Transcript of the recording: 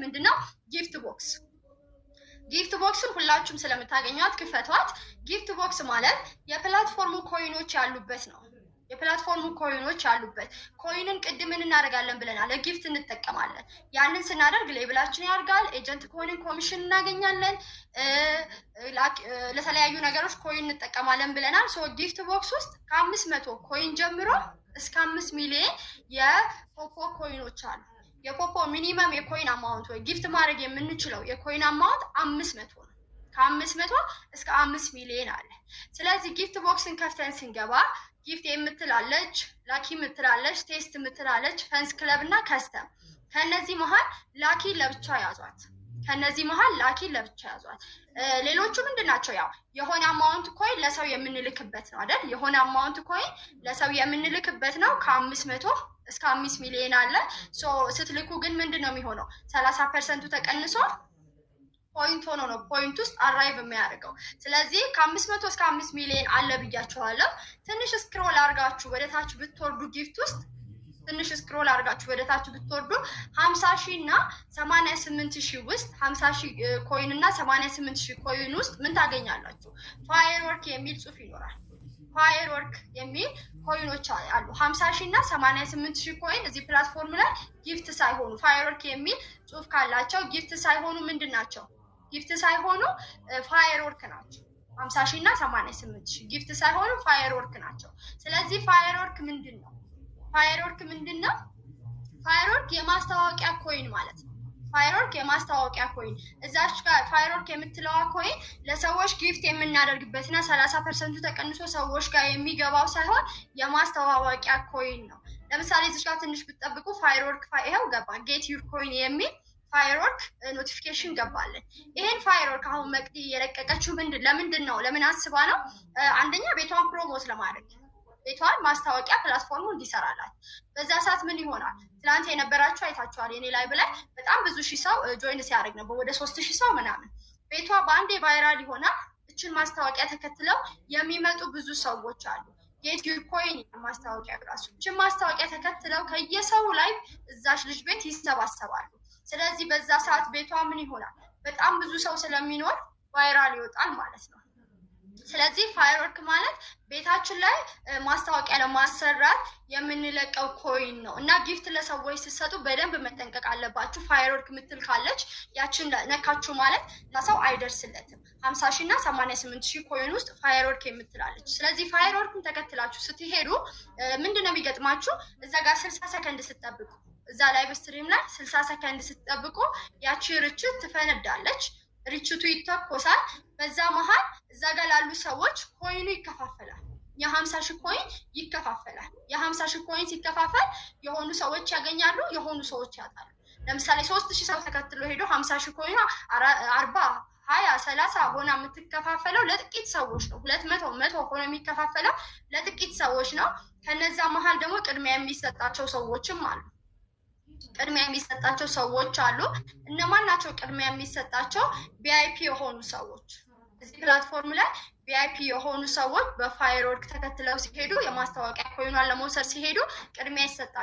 ምንድነው? Gift box። Gift box ን ሁላችሁም ስለምታገኟት ክፈቷት። Gift box ማለት የ platform ኡ coin ኦች ያሉበት ነው። የ platform ኡ coin ኦች ያሉበት coin ን ቅድም እናደርጋለን ብለናል። ለ gift እንጠቀማለን። ያንን ስናደርግ level ኣችን ያድጋል። Agent coin ን commission እናገኛለን። ለተለያዩ ነገሮች coin እንጠቀማለን ብለናል። So gift box ውስጥ ከ500 coin ጀምሮ እስከ 5 ሚሊዮን የፖፖ coin ኦች አሉ። የፖፖ minimum የ coin amount ወይ gift ማድረግ የምንችለው የ coin amount 500 ነው። ከ500 እስከ 5 ሚሊዮን አለ። ስለዚህ gift box ን ከፍተን ስንገባ gift የምትላለች፣ lucky የምትላለች፣ test የምትላለች፣ fans club እና custom። ከነዚህ መሀል lucky ለብቻ ያዟት። ከነዚህ መሀል lucky ለብቻ ያዟት። ሌሎቹ ምንድን ናቸው? ያው የሆነ amount coin ለሰው የምንልክበት ነው አይደል? የሆነ amount coin ለሰው የምንልክበት ነው። ከ500 እስከ 5 ሚሊዮን አለ። So ስትልኩ ግን ምንድን ነው የሚሆነው? 30% ኡ ተቀንሶ point ሆኖ ነው point ውስጥ arrive የሚያደርገው። ስለዚህ ከ500 እስከ 5 ሚሊዮን አለ ብያችኋለሁ። ትንሽ scroll አድርጋችሁ ወደ ታች ብትወርዱ፣ gift ውስጥ ትንሽ scroll አድርጋችሁ ወደ ታች ብትወርዱ 50,000 እና 88,000 ውስጥ፣ 50,000 coin እና 88,000 coin ውስጥ ምን ታገኛላችሁ? Firework የሚል ጽሑፍ ይኖራል። Firework የሚል coin ኦች አሉ። 50,000 እና 88,000 coin እዚህ platform ላይ gift ሳይሆኑ፣ firework የሚል ጽሑፍ ካላቸው gift ሳይሆኑ ምንድን ናቸው? Gift ሳይሆኑ firework ናቸው። 50,000 እና 88,000 gift ሳይሆኑ firework ናቸው። ስለዚህ firework ምንድን ነው? Firework ምንድን ነው? Firework የማስታወቂያ coin ማለት ነው። Firework የማስታወቂያ coin፣ እዛች ጋር firework የምትለዋ coin ለሰዎች gift የምናደርግበት እና 30% ኡ ተቀንሶ ሰዎች ጋር የሚገባው ሳይሆን የማስተዋወቂያ coin ነው። ለምሳሌ እዚች ጋር ትንሽ ብትጠብቁ firework ይኸው ገባ፣ get your coin የሚል firework notification ገባለን። ይሄን firework አሁን መቅዲ የለቀቀችው ምንድን ለምንድን ነው? ለምን አስባ ነው? አንደኛ ቤቷን promote ለማድረግ፣ ቤቷን ማስታወቂያ platform ኡ እንዲሰራላት። በዛ ሰዓት ምን ይሆናል? ትናንት የነበራችሁ አይታችኋል። የኔ live ላይ በጣም ብዙ ሺህ ሰው join ሲያደርግ ነበር፣ ወደ 3,000 ሰው ምናምን። ቤቷ በአንዴ viral ይሆናል። እችን ማስታወቂያ ተከትለው የሚመጡ ብዙ ሰዎች አሉ። Get your coin ማስታወቂያ ራሱ እችን ማስታወቂያ ተከትለው ከየሰው ላይ እዛች ልጅ ቤት ይሰባሰባሉ። ስለዚህ በዛ ሰዓት ቤቷ ምን ይሆናል? በጣም ብዙ ሰው ስለሚኖር viral ይወጣል ማለት ነው። ስለዚህ firework ማለት ቤታችን ላይ ማስታወቂያ ለማሰራት የምንለቀው coin ነው እና gift ለሰዎች ስትሰጡ በደንብ መጠንቀቅ አለባችሁ። Firework ምትል ካለች ያችን ነካችሁ ማለት ለሰው አይደርስለትም። 50,000 እና 88,000 coin ውስጥ firework የምትላለች። ስለዚህ firework ን ተከትላችሁ ስትሄዱ ምንድን ነው የሚገጥማችሁ? እዛ ጋር 60 ሰከንድ ስትጠብቁ፣ እዛ live stream ላይ 60 ሰከንድ ስትጠብቁ ያቺ ርችት ትፈነዳለች። ርችቱ ይተኮሳል። በዛ መሀል እዛ ጋር ላሉ ሰዎች coin ኡ ይከፋፈላል። የ50,000 coin ይከፋፈላል። የ50,000 coin ሲከፋፈል የሆኑ ሰዎች ያገኛሉ፣ የሆኑ ሰዎች ያጣሉ። ለምሳሌ 3,000 ሰው ተከትሎ ሄዶ 50,000 coin ኗ 40፣ 20፣ 30 ሆና የምትከፋፈለው ለጥቂት ሰዎች ነው። 200፣ 100 ሆኖ የሚከፋፈለው ለጥቂት ሰዎች ነው። ከነዛ መሀል ደግሞ ቅድሚያ የሚሰጣቸው ሰዎችም አሉ። ቅድሚያ የሚሰጣቸው ሰዎች አሉ። እነማን ናቸው ቅድሚያ የሚሰጣቸው? VIP የሆኑ ሰዎች፣ እዚህ platform ላይ VIP የሆኑ ሰዎች በ firework ተከትለው ሲሄዱ፣ የማስታወቂያ coin ኗን ለመውሰድ ሲሄዱ ቅድሚያ ይሰጣቸዋል።